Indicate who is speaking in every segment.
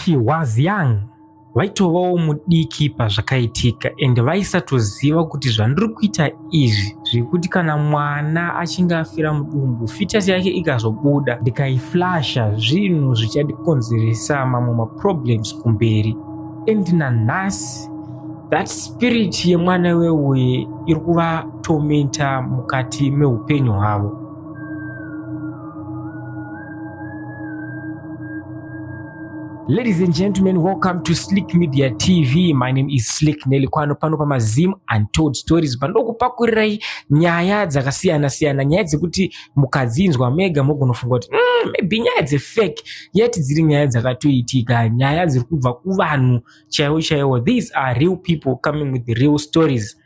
Speaker 1: She was young, vaitovawo mudiki pazvakaitika and vaisatoziva kuti zvandiri kuita izvi zvekuti kana mwana achinge afira mudumbu fetus yake ikazobuda ndikaiflasha zvinhu zvichandikonzeresa mamwe maproblems kumberi. And nanhasi that spirit yemwana weuye iri kuvatomenta mukati meupenyu hwavo. Ladies and gentlemen, welcome to Slick Media TV. My name is Slick Nelly Kwano pano pamaZim Untold Stories. Pandokupakurirai nyaya dzakasiyana siyana, nyaya dzekuti mukadzinzwa mega mogonofunga kuti maybe nyaya dzefake, yet dziri nyaya dzakatoitika, nyaya dziri kubva kuvanhu chaiwo chaiwo. These are real people coming with the real stories.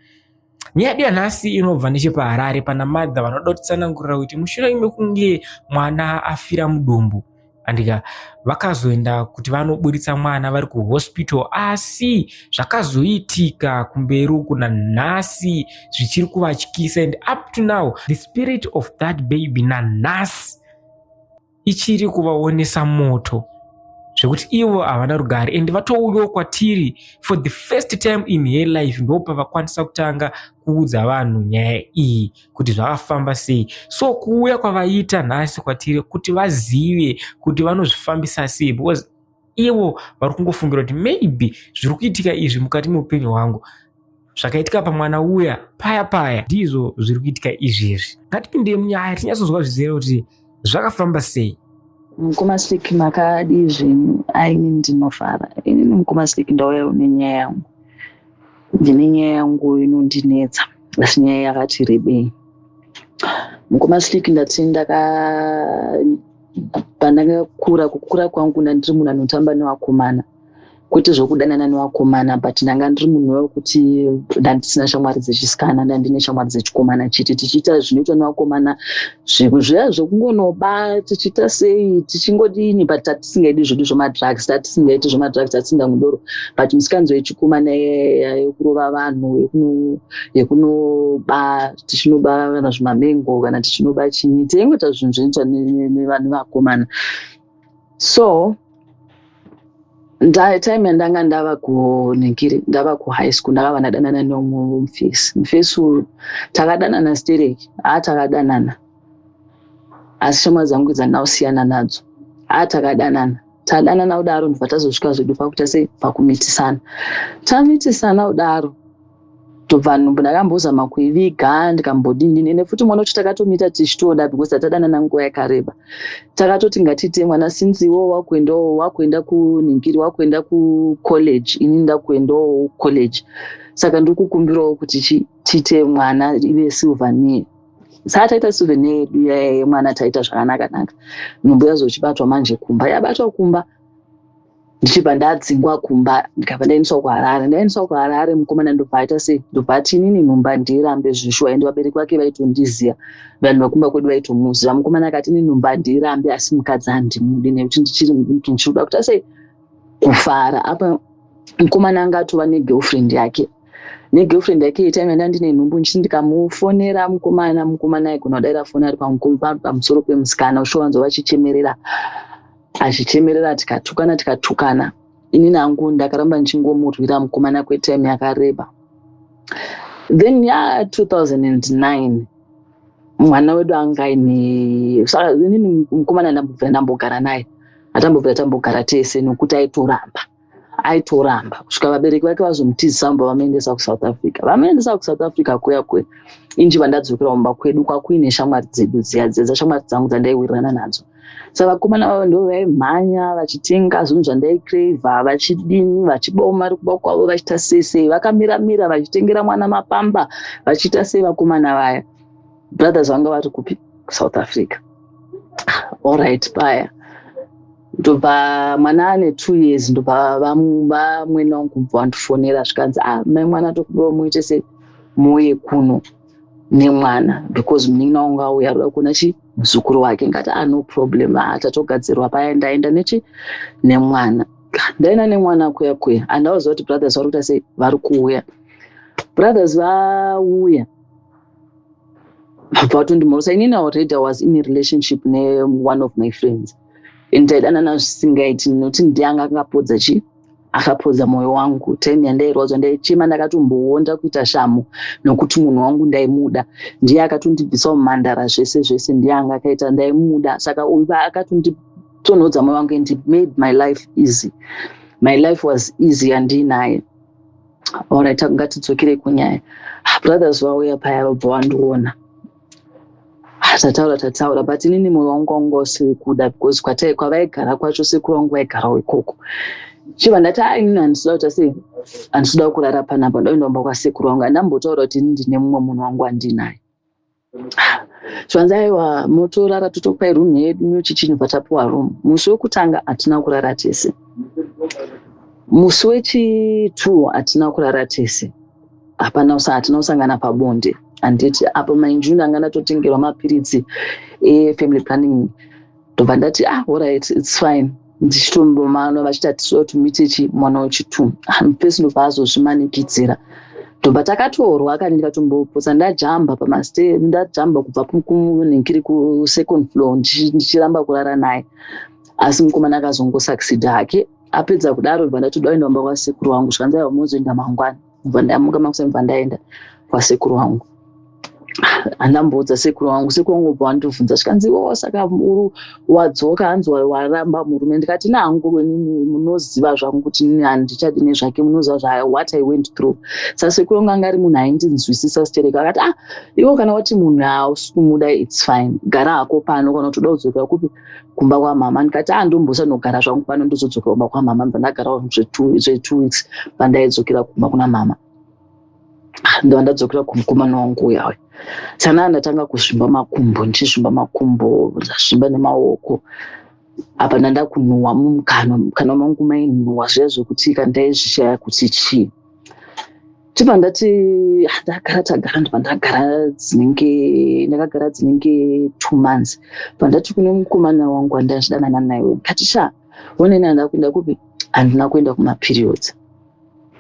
Speaker 1: Nyaya yedu yanhasi inobva nechepaHarare pana mother vanoda kutitsanangurira kuti mushure mekunge mwana afira mudumbu andika vakazoenda kuti vanoburitsa mwana vari kuhospital, asi zvakazoitika kumberi uku nanhasi zvichiri kuvatyisa and up to now the spirit of that baby nanhasi ichiri kuvaonesa moto zvekuti ivo havana rugare and vatouyawo kwatiri for the first time in her life, ndopavakwanisa kutanga kuudza vanhu nyaya iyi kuti zvakafamba sei. So kuuya kwavaita nhasi kwatiri kuti vazive kuti vanozvifambisa sei, because ivo vari kungofungira kuti maybe zviri kuitika izvi mukati meupenyu hwangu zvakaitika pamwana uya paya paya ndizvo zviri kuitika izvezvi. Ngatipinde munyaya tinyatsozwa zvizere kuti zvakafamba sei.
Speaker 2: Mukoma Slick, makadii zvenyu? Aini ndinofara. Inini Mukoma Slick ndauya nenyaya yangu. Ndine nyaya yangu inondinetsa, asi nyaya yakati rebei. Mukoma Slick, ndati ndaka pandakakura, kukura kwangu ndandiri munhu anotamba nevakomana, kwete zvokudanana nevakomana, but ndanga ndiri munhu wekuti ndandisina shamwari dzechisikana, ndandine shamwari dzechikomana chete, tichiita zvinoitwa nevakomana zviya zvekungonoba, tichiita sei, tichingodini, but tatisingaidi zvedu zvemadrugs, tatisingaiti zvemadrugs, tatisingamwi doro, but musikanzo yechikomana yekurova vanhu, yekunoba, tichinoba kana zvimamengo kana tichinoba chinyi, taingoita zvinhu zvinoitwa nevakomana. So time yandanga ndava kunhingiri, ndava kuhigh school, ndakava ndadanana neumwe mufesi. Mufesi uyu takadanana stereki, haa takadanana, asi shamwari dzangu dzandinausiyana nadzo, haa takadanana, tadanana kudaro, ndobva tazosvika zvedu pakuita sei, pakumitisana. Tamitisana kudaro, ndobva nhumbu ndakambozama kuiviga, ndikambodini, ende futi mwana wacho takatomita tichitoda, because tatadanana nguva yakareba, takatoti ngatiite mwana since iwo wakuendawo, wakuenda kunhingiri, wakuenda kucollege, ini ndakuendawo college, saka ndiri kukumbirawo kuti tiite mwana ive souvenir. Saka taita souvenir yedu yemwana, taita zvakanaka naka. Nhumbu yazochibatwa manje kumba, yabatwa kumba, ndichibva ndadzingwa kumba, ndikabva ndaendeswa kuHarare. Ndaendeswa kuHarare, mukomana ndobva aita sei, ndobva ati inini nhumba ndirambe zvishuwa, ende vabereki vake vaitondiziva, vanhu vekumba kwedu vaitomuziva. Mukomana akati inini nhumba ndirambe, asi mukadzi handimudi nekuti ndichiri mudiki, ndichiri kuda kuita sei, kufara. Apa mukomana anga atova negirlfriend yake, negirlfriend yake. Time yanda ndine nhumbu, ndichiti ndikamufonera mukomana, mukomana aigona kudaira foni ari pamusoro pemusikana, ushowanzo vachichemerera, achichemerera, tikatukana, tikatukana. Inini hangu ndakaramba ndichingomurwira mukomana kwetime yakareba. Then ya 2009 mwana wedu anga aine, saka inini mukomana ndambobvira ndambogara naye, hatambobvira tambogara tese nokuti aitoramba, aitoramba kusvika vabereki vake vazomutizisa, vamba vamuendesa kuSouth Africa. Vamuendesa kuSouth Africa kuya kuya, inji ndadzokera kumba kwedu, kwakuine shamwari dzedu dziya dziya, dzashamwari dzangu dzandaiwirirana nadzo. Saka vakomana vavo ndo vaimhanya vachitenga zvinhu zvandaicrava, vachidini, vachibawo mari kuba kwavo, vachiita sei sei, vakamiramira vachitengera mwana mapamba, vachiita sei vakomana vaya. Brothers vanga vari kupi? KuSouth Africa. Allright, paya ndobva mwana ane 2 years, ndobva vamwene wangu kubva vandifonera, zvikanzi, "Ah, mai mwana, tokudiwa muite sei, muuye kuno nemwana, because munin'ina wangu auya, arikuda kuona chi muzukuru wake." Ngati, "Ah, no problem." Ah, tatogadzirwa paya, ndaenda nechi nemwana, ndaenda nemwana kuya kuya. Handauziva kuti brothers vari kuita sei, vari kuuya. Brothers vauya, vabva vatondimhorosa. Inini already I was in a relationship ne-one of my friends. And taidanana zvisingaiti, nokuti ndiye anga akapodza chi akapodza mwoyo wangu. Time yandairwadzwa, ndaichema, ndakatomboonda kuita shamu nokuti munhu wangu ndaimuda. Ndiye akatondibvisa mumhandara, zvese zvese ndiye anga akaita. Ndaimuda, saka uyu akatonditonhodza mwoyo wangu and made my life easy. My life was easy yandiinaye. Alright, ngatidzokerei kunyaya. Brothers vauya paya, vabva vandiona, tataura tataura, but inini mwoyo wangu wanga usiri kuda because kwavaigara kwacho, sekuru vangu vaigarawo ikoko. Chibva ndati, a, inini handisida kuita sei, handisida kurara panapa, ndoenda kumba kwasekuru vangu. Handambotaura kuti ini ndine mumwe munhu wangu andinaye. Zvanzi, aiwa, motorara, totokupai room yedu chichinyi. Tapuwa room. Musi wekutanga hatina kurara tese, musi wechi2 hatina kurara tese, hapana, hatina kusangana pabonde, handiti? Apo mainjuni anga ndatotengerwa mapiritsi efamily planning. Ndobva ndati, ah, alright, it's fine. Ndichitombomano vachiti hatisiwa kuti muite chi mwana wechi2 mupesi. Ndobva azozvimanikidzira, ndobva takatorwa kani. Ndikatombopotsa ndajamba pamaste, ndajamba kubva kunhingiri kusecond floor ndichiramba kurara naye, asi mukomana akazongosucceeda hake. Apedza kudaro, bva ndatoda kuenda kumba kwasekuru wangu. Zvikanzi, aiwa, munozoenda mangwana. Bva ndamuka makuseni, bva ndaenda kwasekuru wangu. Handamboudza sekuru wangu. Sekuru wangu bva wandibvunza, zvikanzi, iwowo saka wadzoka, hanzi waramba murume. Ndikati, nangu inini munoziva zvangu kuti inini handichadi nezvake, munoziva zva what I went through. Saka sekuru wangu anga ari munhu aindinzwisisa stereka. Akati, ah, iwo kana wati munhu hausi kumuda, it's fine, gara hako pano. Kana kuti uda kudzokera kupi, kumba kwamama. Ndikati, ah, ndombosandogara zvangu pano, ndozodzokera kumba kwamama. Bva ndagarawo zve2 weeks pandaidzokera kumba kuna mama. Ndobva ndadzokera kumukomana wangu uya uya. Sana ndatanga kuzvimba makumbo, ndichizvimba makumbo, ndazvimba nemaoko apa, ndanda kunhuhwa mumukanwa. Mukanwa mangu mainhuhwa zviya zvekuti kandaizvishaya kuti chii. Tibva ndati, ah, ndagara tagara, ndobva ndagara dzinenge, ndakagara dzinenge 2 months. Bva ndati kune mukomana wangu wandaichidanana naye, ndikati, sha, oneni, handina kuenda kupi, handina kuenda kumaperiods.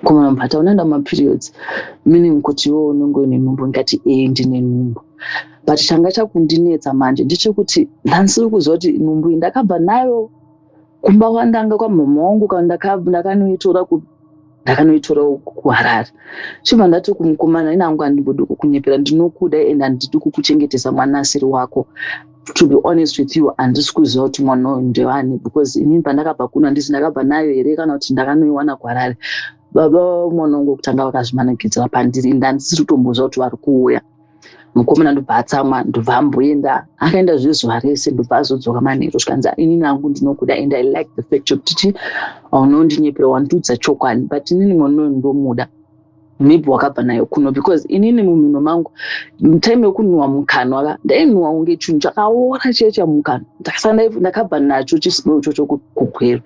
Speaker 2: Mukomana mubva unaenda kumaperiods, meaning kuti iwe unenge uine nhumbu. Ndikati, ee, ndine nhumbu, but changa chakundinetsa manje ndechekuti ndandisiri kuziva kuti nhumbu iyi ndakabva nayo kumba kwandanga kwamama wangu kana ndakanoitora kupi, ndakanoitora kuHarare. Chibva ndati kumukomana, inangu handimbodi kukunyepera, ndinokuda and handidi kukuchengetesa mwana asiri wako. To be honest with you, handisi kuziva kuti mwana uyu ndewani, because inini pandakabva kuno handisi ndakabva nayo here kana kuti ndakanoiwana kuHarare. Baba vemwana wangu wekutanga vakazvimanikidzira pandiri, ende handisiri kutomboziva kuti vari kuuya. Mukomana ndobva atsamwa, ndobva amboenda. Akaenda zvezuva rese, ndobva azodzoka manheru. Zvikanzi, inini hangu ndinokuda and I like the fact yekuti chi haunondinyepera, wandiudza chokwadi, but inini mwana uyu ndomuda. Maybe wakabva nayo kuno, because inini mumhino mangu time yekunhuhwa mukanwa ka, ndainhuhwa kunge chinhu chakaora chiya mukanwa. Saka ndakabva nacho chisimo ichocho kuGweru.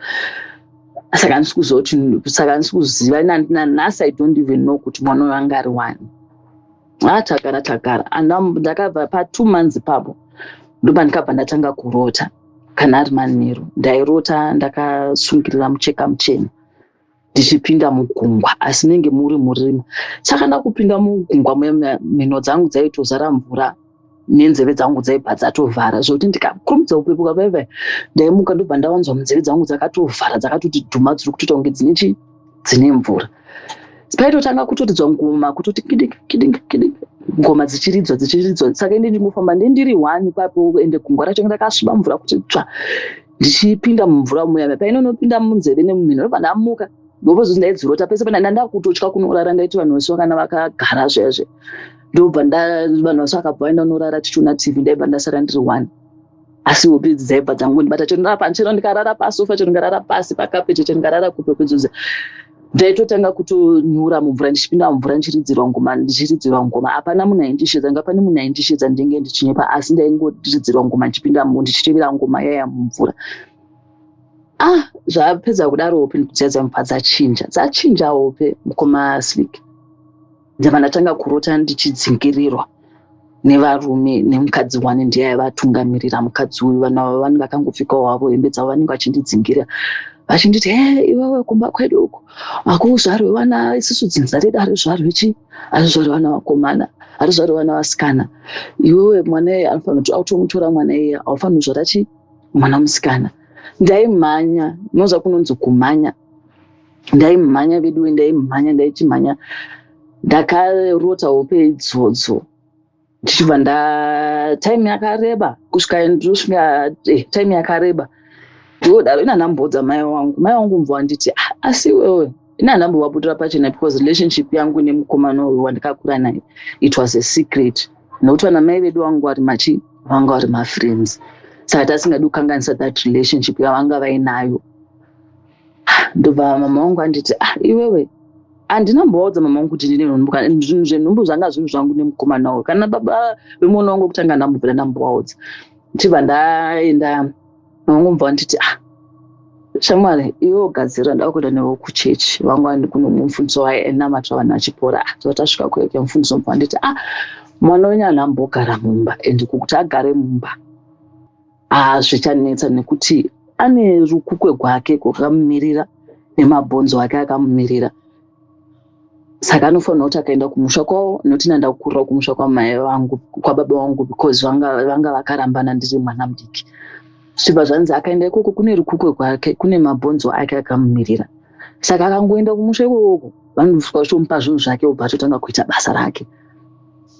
Speaker 2: Saka handisi kuziva kuti, saka handisi kuziva nanhasi, I don't even know kuti mwana uyu anga ari wani. Ah, tagara tagara, ndakabva pa2 months ipapo, ndobva ndatanga kurota. Kana ari manheru, ndairota ndakasungirira mucheka muchena ndichipinda mugungwa, asi nenge muri murima. Saka ndakupinda mugungwa muya, mhino dzangu dzaitozara mvura nenzeve dzangu dzaibva dzatovhara, zvokuti ndikakurumidza kupepuka paipai, ndaimuka ndobva ndawanzwa munzeve dzangu dzakatovhara, dzakatoti dhuma, dziri kutoita kunge dzine chi dzine mvura. Paitotanga kutoridzwa ngoma, kutoti kidiki kidiki kidiki, ngoma dzichiridzwa dzichiridzwa. Saka ende ndingofamba ndendiri one ipapo, ende gungwa racho rakasviba mvura kuti tsva. Ndichipinda mumvura muya, painonopinda munzeve nemumhino, ndobva ndamuka. Ndopozoti ndaidzirota pese pana. Ndandakutotya kunorara. Ndaiti vanhu vese kana vakagara zviya zviya, ndobva vanhu vese vakabva vaenda kunorara tichiona TV, ndaibva ndasara ndiri one, asi hope idzi dzaibva dzangondibata. Chero ndikarara pasofa, chero ndikarara pasi pakapeti, chero ndikarara kupe kwedzodzo, ndaitotanga kutonyura mumvura, ndichipinda mumvura, ndichiridzirwa ngoma, ndichiridzirwa ngoma. Hapana munhu aindishedza, nga pane munhu aindishedza ndinge ndichinyepa, asi ndaingoridzirwa ngoma ndichipinda, ndichitevera ngoma yaya mumvura. Ah, zvapedza kudaro, hope dziya dzamubva dzachinja, dzachinja hope, mukoma Slick. Ndabva ndatanga kurota ndichidzingirirwa nevarume nemukadzi wani, ndiye aivatungamirira mukadzi uyu. Vanhu ava vanenge vakangopfekawo havo hembe dzavo, vanenge vachindidzingira vachinditi, he, iwewe, kumba kwedu uku hakuzvarwe vana, isusu dzinza redu harizvarwe chi harizvarwe vana vakomana, harizvarwe vana vasikana. Iwewe mwana iye anofanira kuti automutora, mwana iye haufaniri kuzvara chi mwana musikana. Ndaimhanya, unoziva kunonzi kumhanya. Ndaimhanya veduwe, ndaimhanya, ndaichimhanya. Ndakarota hope idzodzo ndichibva nda time yakareba kusvika ndosvika time yakareba ndodaro. Ina ndamboudza mai wangu, mai wangu mubva wanditi, "Ah, asi iwewe." Ina ndambovabudira pachena because relationship yangu nemukomana uyu wandakakura naye, it was a secret, nokuti vana mai vedu vangu vari machi vanga vari mafriends, saka tasingadi kukanganisa that relationship yavanga vainayo. Ndobva mama wangu anditi, "Ah, iwewe." Handina mbovaudza mama wangu kuti ndine nhumbu. Kana zvinhu zvenhumbu zvanga zvinhu zvangu nemukomana uyu, kana baba vemwana wangu wekutanga ndambobvira ndambovaudza. Ndichibva ndaenda, mama wangu mubva vanditi, "Ah, shamwari, iwe ugadzirira, ndava kuenda newe kuchechi." Vanga kuno mufundisi wainamatira vanhu vachipora. Ah, tasvika kueke, mufundisi mubva vanditi, "Ah, mwana wenyu anambogara mumba, and kuti agare mumba zvichanetsa nekuti ane rukukwe gwake kwakamumirira nemabhonzo ake akamumirira, saka anofanira kuti akaenda kumusha kwavo, nokuti nanda kukurira kumusha kwamai vangu, kwababa vangu, because vanga vakarambana ndiri mwana mudiki. Zvichibva zvanzi akaenda ikoko kune rukukwe gwake, kune mabhonzo ake akamumirira, saka akangoenda kumusha ikokoko vanosvika vachitomupa zvinhu zvake, obva atotanga kuita basa rake."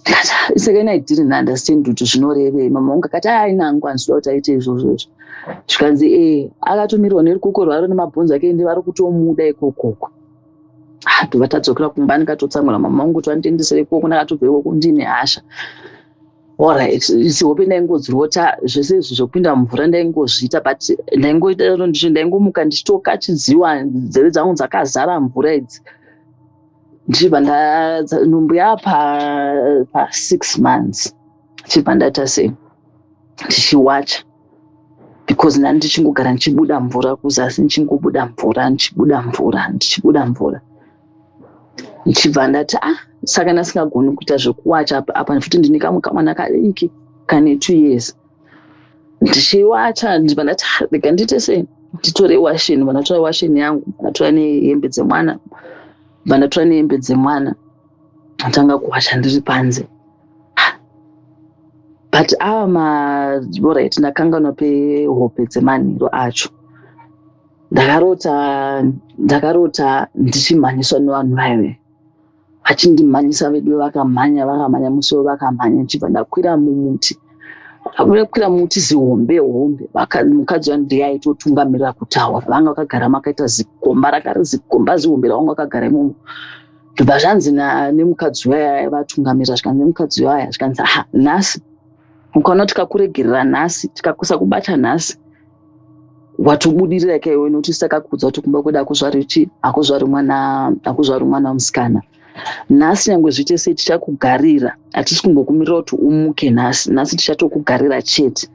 Speaker 2: Ndikati, saka ini I didn't understand kuti zvinorevei. Mama vangu akati, "Ai, nangu handisida kuti aite izvozvo izvo." Zvikanzi, "E, akatomirwa nerukoko rwaro nemabhonzo ake, ende vari kutomuda ikokoko." Ah, ndobva tadzokera kumba, ndikatotsamwira mama vangu kuti vandiendesere ikoko. Ndakatobva ikoko ndine hasha. Alright, hope ndaingodzirota zvese izvi zvekupinda mumvura ndaingozviita, but ndaingoita, ndaingomuka ndichitokachidziwa, nzeve dzangu dzakazara mvura idzi. Ndichibva nhumbu yapa pa6 months, ndichibva ndaita sei, ndichiwacha, because ndani ndichingogara ndichibuda mvura kuzasi, ndichingobuda mvura, ndichibuda mvura, ndichibuda mvura. Ndichibva ndati, ah, saka ndasingagoni kuita zvekuwacha apa futi ndine kamwe kamwana kadiki kane 2 years. Ndichiwacha, ndibva ndati, "Ah, rega ndiite sei, nditore washeni." Bva ndatora washeni yangu, ndatora nehembe dzemwana, bva ndatora nehembe dzemwana, ndatanga kuwacha ndiri panze. But ava ma alright, ndakanganwa pehope dzemanheru acho. Ndakarota ndichimhanyiswa nevanhu vaive vachindimhanyisa vedu. Vakamhanya, vakamhanya musiwo, vakamhanya. Ndichibva ndakwira mumuti, ndakwira mumuti zihombe hombe. Mukadzi wangu ndiye aitotungamirira kutaura. Vanga vakagara makaita zigomba, rakari zigomba zihombe ravanga vakagara imomo. Ndobva zvanzi nemukadzi waya vatungamirira, zvikanzi nemukadzi waya, zvikanzi, "Aha, nhasi ukaona tikakuregerera nhasi, tikakusakubata nhasi, watobudirira kaiwe, nokuti sakakudza kuti kumba kwedu hakuzvari chi hakuzvari mwana, hakuzvari mwana musikana. Nhasi nyange zviite sei, tichakugarira. Hatisi kumbokumirira kuti umuke nhasi. Nhasi tichatokugarira chete."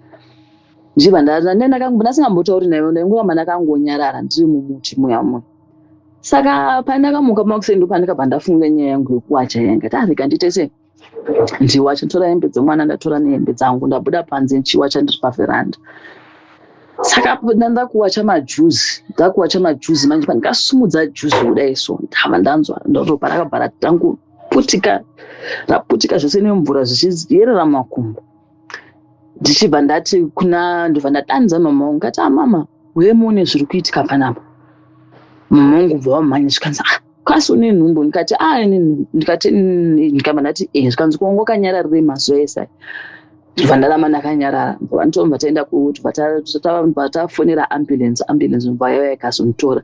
Speaker 2: Ndichibva ndasingambotauri naye, ndaingoramba ndakangonyarara ndiri mumuti muya muya. Saka pandakamuka makuseni, ndo pandakabva ndafunga nyaya yangu yekuwacha iya. Ndikati, "Ah, rega ndiite sei, ndiwacha." Ndotora hembe dzemwana, ndatora nehembe dzangu, ndabuda panze ndichiwacha ndiri pavheranda. Saka ndanda kuwacha majuzi, ndakuwacha majuzi manje, pandikasumudza juzi kudai so, ndava ndanzwa ropa rakabva ratangoputika, raputika zvese nemvura zvichiyerera makumbo. Ndichibva ndati kuna, ndobva ndadanza mama wangu, ngati, "Amama, uye muone zviri kuitika panapa." Mama wangu bva wamhanya, zvikanzi, "Ah, kasi une nhumbu?" Ndikati, "A," ndikati, ndikabva ndati, "E." Zvikanzi, "Ko wanga wakanyararirei mazuva ese aya?" Ndobva ndaramba ndakanyarara. Ndobva taenda, bva tafonera ambulance. Ambulance ndobva yauya ikazonditora.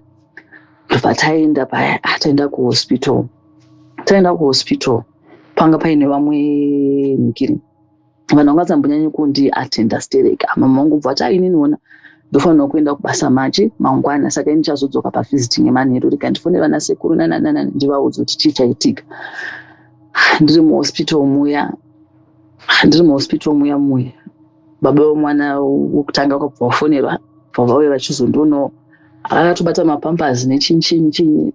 Speaker 2: Ndobva taenda paya, taenda kuhospital. Taenda kuhospital, panga paine vamwe nhikiri, vanhu vanga vasambonyanyi kundiatenda stereka. Mama vangu bva vati, "Ainini ona, ndofanirwa kuenda kubasa machi mangwana, saka ini ndichazodzoka pavisiting yemanheru. Rega ndifonere vana sekuru nananana ndivaudze kuti chii chaitika." Ndiri muhospital muya, ndiri muhospital muya muya, baba vemwana wokutanga vakabva vafonerwa, bva vauya vachizondionawo akatobata mapampers nechinyi chinyi.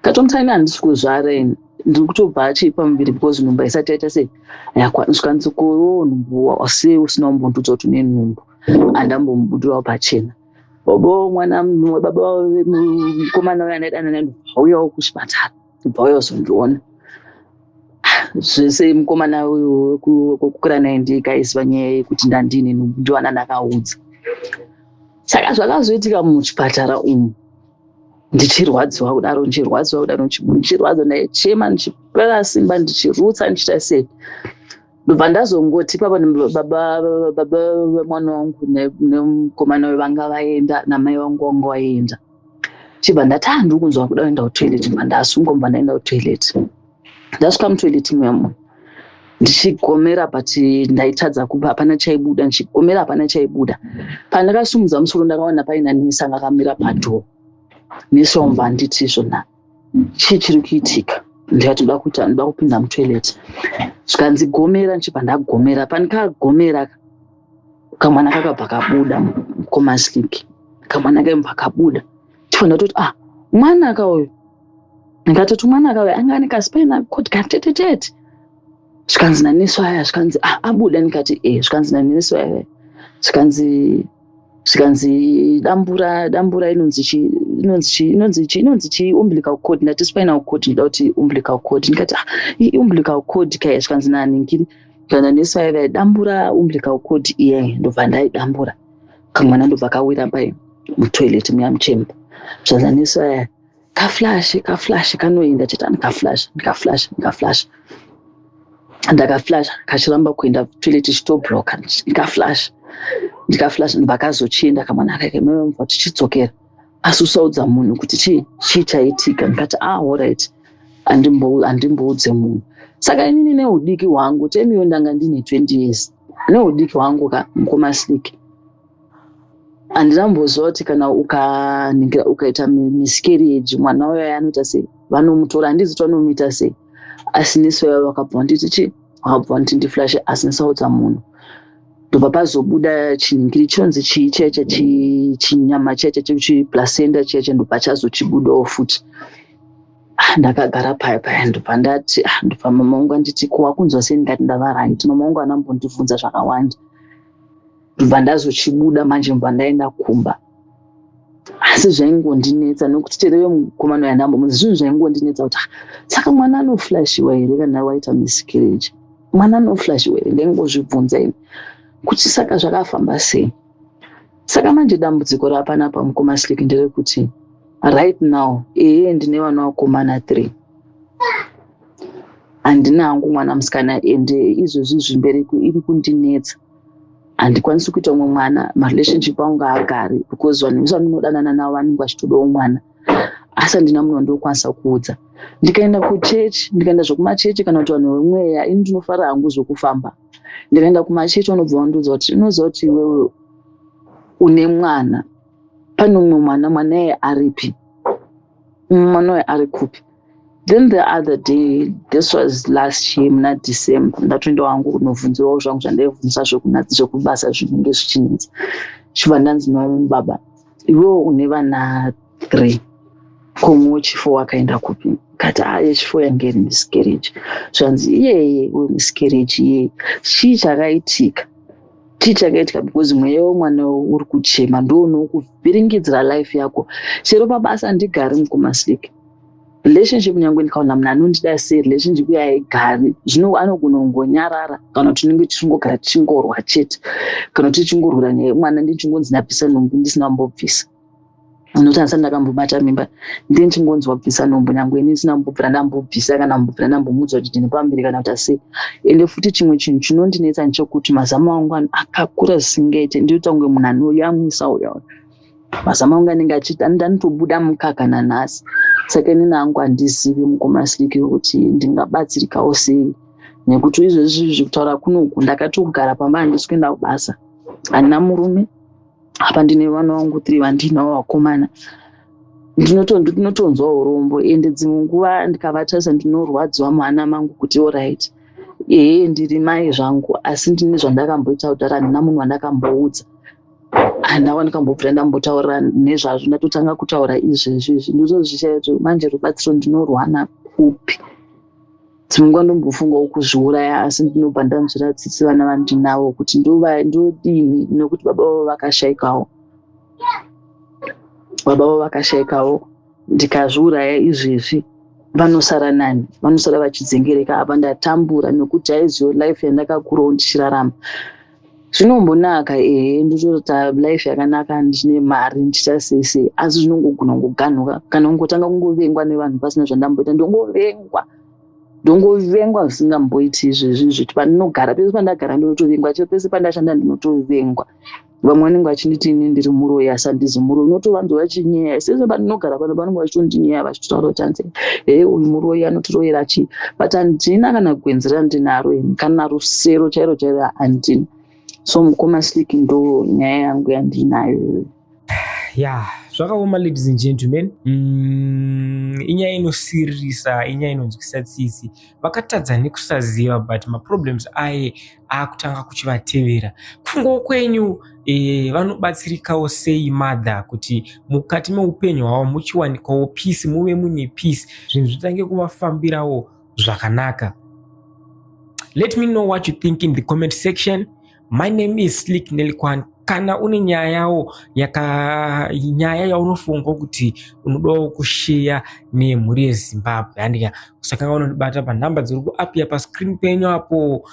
Speaker 2: Katomuti, "Handisi kuzvara ini, ndiri kutobva achipa muviri because nhumbu haisati yaita sei, yakwana." Zvikanzi, "Kowo nhumbu sei usina kumbondiudza kuti une nhumbu?" Handambomubudirawo pachena. Baba mwana, baba mukomana uya andaidana naye bvauyawo kuchipatara, bva uya uzondiona zvese. Mukomana uyu wekukura naye ndiye kaiziva nyaya yekuti ndandine nhumbu, ndiwana ndakaudza. Saka zvakazoitika muchipatara umu, ndichirwadziwa kudaro, ndichirwadziwa kudaro, ndichirwadziwa, ndaichema, ndichipera simba, ndichirutsa, ndichiita sei. Ndobva ndazongoti papa, baba vemwana wangu nemukomana vanga vaenda, namai vangu vanga vaenda. Chibva ndati, "Ah, ndiri kunzwa kuda kuenda kutoilet." Bva ndasungwa, bva ndaenda kutoilet. Ndasvika mutoilet muyamo, ndichigomera, but ndaitadza kuba, hapana chaibuda. Ndichigomera, hapana chaibuda. Pandakasumudza musoro, ndakaona paina nesi anga akamira padoor. Nesi wamubva anditi, "Izvona chii chiri kuitika?" Ndikati, "Ndoda kuita, ndoda kupinda mutoilet." Zvikanzi, "Gomera." Ndichibva ndagomera. Pandikagomera, kamwana kakabva kabuda, mukoma Slick. Kamwana kaibva kabuda. Chibva ndatoti, "Ah, mwana kauyu." Ndikatoti, "Mwana kauyu anga ane kaspinal cord katetetete." Zvikanzi nanesi aya, zvikanzi, "Ah, abuda?" Ndikati, "E." Zvikanzi nanesi aya, zvikanzi, "Dambura, dambura." Inonzi chi? Inonzi chi? Inonzi chi? Inonzi chi? Umbilical cord. Ndati, "Spinal cord, ndida kuti umbilical cord." Ndikati, "Ah, umbilical cord kaya." Zvikanzi naningiri kana nesi aya, "Dambura umbilical cord iye." Ndobva ndaidambura. Kamwana ndobva kawira pai mutoilet muya, muchamber. Zvanzi nanesi aya, "Kaflush, kaflush, kanoenda." Chete ndikaflush, ndikaflush, ndikaflush, ndakaflush, kachiramba kuenda, toilet ichitobloka. Ndikaflush, ndikaflush, ndobva kazochienda kamwana kake. Mevamva tichidzokera, asi usaudza munhu kuti chii chaitika. Ndikati, "Ah, alright, handimboudze munhu." Saka inini neudiki hwangu, temiwo ndanga ndine 20 years, neudiki hwangu ka, mukoma Slick, handinamboziva kuti kana ukaningira, ukaita miscarriage, mwana uyo anoita sei, vanomutora. Handizi kuti vanomuita sei, asi nesu vaiva vakabva vanditi chi, vakabva vanditi ndiflushe, asi ndisaudza munhu. Ndobva pazobuda chinhingiri chinonzi chii chaicha, chinyama chaicha, chiplacenta chaicha, ndobva chazochibudawo futi. Ah, ndakagara paya paya, ndobva ndati, ah, ndobva mama vangu anditi, "Ko wakunzwa sei?" Ndikati, "Ndava right." Mama vangu anambondibvunza zvakawanda. Ndobva ndazochibuda manje, ndobva ndaenda kumba. Asi zvaingondinetsa nekuti tereve mukomana yandambomuzi, zvinhu zvaingondinetsa kuti, ah, saka mwana anoflushiwa here kana waita miscarriage? Mwana anoflushiwa here? Ndaingozvibvunza ini kuti saka zvakafamba sei. Saka manje dambudziko rapanapa, mukoma Slick, nderekuti right now, ehe, ndine vana vakomana 3, handina hangu mwana musikana. Ende izvozvi zvimbereko iri kundinetsa, handikwanisi kuita umwe mwana. Marelationship angu haagari because vanhu vese vandinodanana navo vanenge vachitodawo mwana, asi handina munhu wandinokwanisa kuudza. Ndikaenda kuchechi, ndikaenda zvokumachechi kana kuti vanhu vemweya, ini ndinofara hangu zvokufamba. Ndikaenda kumachechi, vanobva vandiudza kuti, "Unoziva kuti iwewe une mwana, pane umwe mwana, mwana iye aripi? Mwana uyo ari kupi?" Then the other day, this was last year muna December, ndatoenda wangu kunovhunzirawo zvangu zvandaibvunza zvekubasa zvinenge zvichinetsa. Chibva ndanzi, "Baba, iwewo une vana 3, komwe wechifour wakaenda kupi?" Kati, "A, yechifour yange iri miscarriage." Zvanzi, "Iyeye wemiscarriage iyeye, chii chakaitika? Chii chakaitika? Because mweya wemwana uri kuchema, ndounokuvhiringidzira life yako." Chero pabasa handigari, mukoma Slick. Relationship, nyange ndikaona munhu anondida sei, relationship iye haigari. Zvino anogona kungonyarara, kana kuti tinenge tichingogara tichingorwa chete, kana kuti tichingorwira nyaya yemwana. Ndichingonzi ndabvisa nhumbu ndisina kumbobvisa, nokuti handisati ndakambobata mimba. Ndini ndichingonzi wabvisa nhumbu, nyange ini ndisina kumbobvira ndambobvisa kana kumbobvira ndambomuudza kuti ndine pamuviri kana kuti asei. Ende futi chimwe chinhu chinondinetsa ndechekuti mazamu angu akakura zvisingaite. Ndinoita kunge munhu anoyamwisa uya. Mazamu angu anenge achiti anotobuda mukaka nanhasi. Saka inini hangu handizivi, mukoma Slick, kuti ndingabatsirikawo sei, nekuti izvezvi zvekutaura kunoku ndakatogara pamba, handisi kuenda kubasa, handina murume apa, ndine vana vangu 3 vandinavo vakomana. Ndinotonzwa urombo, ende dzimwe nguva ndikavatarisa ndinorwadziwa muhana mangu kuti, alright, ehe, ndiri mai zvangu, asi ndine zvandakamboita kudhara, handina munhu wandakamboudza, handina wandakambobvira ndambotaurira nezvazvo. Ndatotanga kutaura izvezvi izvi, ndotozvishaya kuti manje rubatsiro ndinorwana kupi. Dzimwe nguva ndombofungawo kuzviuraya, asi ndinobva ndanzwira tsitsi vana vandinavo kuti ndodini, nekuti baba vavo vakashaikawo, baba vavo vakashaikawo. Ndikazviuraya izvezvi, vanosara nani? Vanosara vachidzengereka. Apa ndatambura nekuti haiziyo life yandakakurawo ndichirarama. Zvinombonaka ehe, ndotoita life yakanaka, ndine mari, ndichita sei sei, asi zvinongogona kungoganhuka kana kungotanga kungovengwa nevanhu pasina zvandamboita. Ndongovengwa, ndongovengwa zvisingamboiti izvezvi zviti pandinogara, pese pandagara ndinotovengwa, chero pese pandashanda ndinotovengwa. Vamwe vanenge vachinditi ini ndiri muroyi, asi handizi muroyi. Unotovanzwa vachinyeya sese pandinogara pano, vanenge vachitondinyaya vachitotaura kuti hanzi he, uyu muroyi, anotiroyera chii, but handina kana gwenzi randinaro ini, kana rusero chairo chairo handina. So mukoma Slick, ndo nyaya yangu yandinayo iyoyo.
Speaker 1: Ya, zvakaoma, ladies and gentlemen. Inyaya inosiririsa, inyaya inonzwisa tsitsi. Vakatadza nekusaziva, but maproblems aye akutanga kuchivatevera. Kufungawo kwenyu, vanobatsirikawo sei mother kuti mukati meupenyu hwavo muchiwanikawo peace, muve mune peace, zvinhu zvitange kuvafambirawo zvakanaka? Let me know what you think in the comment section. My name is Slick Nelikwan. Kana une nyayawo yaka nyaya yaunofunga kuti unodawo kusheya nemhuri yeZimbabwe, handika usakanga unondibata panhamba dziri kuappear pascreen penyu apo.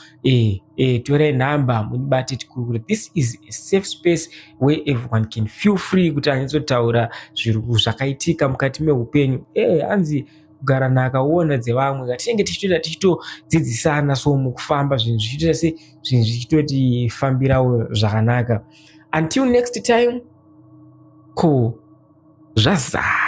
Speaker 1: Torai nhamba mundibate tikurukure. This is a safe space where everyone can feel free kuti anyatsotaura zviri zvakaitika mukati meupenyu. Hanzi kugara nhaka uona dzevamwe. Katinenge tichitoita tichitodzidzisana, so mukufamba zvinhu zvichitoita se zvinhu zvichitotifambirawo zvakanaka. Until next time, ko zvazara.